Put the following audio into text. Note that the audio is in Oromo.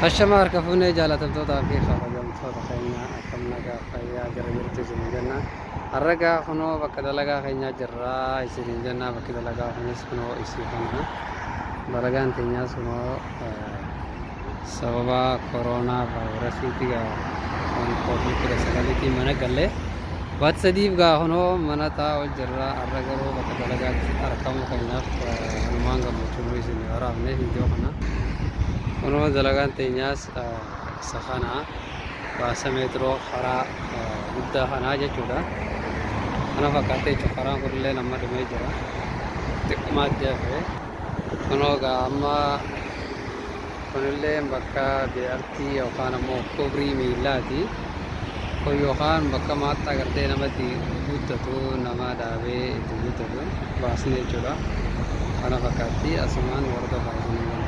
Ashama harka fuunee jaalatamtootaa fi kabajamtoota keenya akkam nagaa fayyaa jira jirtu isin jenna. Har'a gaa kunoo bakka dalagaa keenyaa jirra isiniin jenna bakki dalagaa kunis kunoo isii kana. Dalagaan teenyaas kunoo sababa koronaa vaayirasiitti gaa waan koovid 19tiin mana galle. Baatii sadiif gaa kunoo mana taa'u jirra. Har'a garuu bakka dalagaatti argamuu keenyaaf walumaan gammachuu isin waraabne viidiyoo kana. Kunoo dalagaan teenyaas isa kana baasa meetiroo karaa guddaa kanaa jechuudha. Kana fakkaatee jechuudha karaan kunillee nama dhumee jira. Xiqqumaatti hafe. Kunoo gaa amma kunillee bakka BRT yookaan ammoo kubrii miillaati. Kun yookaan bakka maaxxaa gartee namatti guuttatu nama dhaabee itti guuttatu baasni jechuudha. Kana fakkaatti asumaan hordofaa isiniin jenna.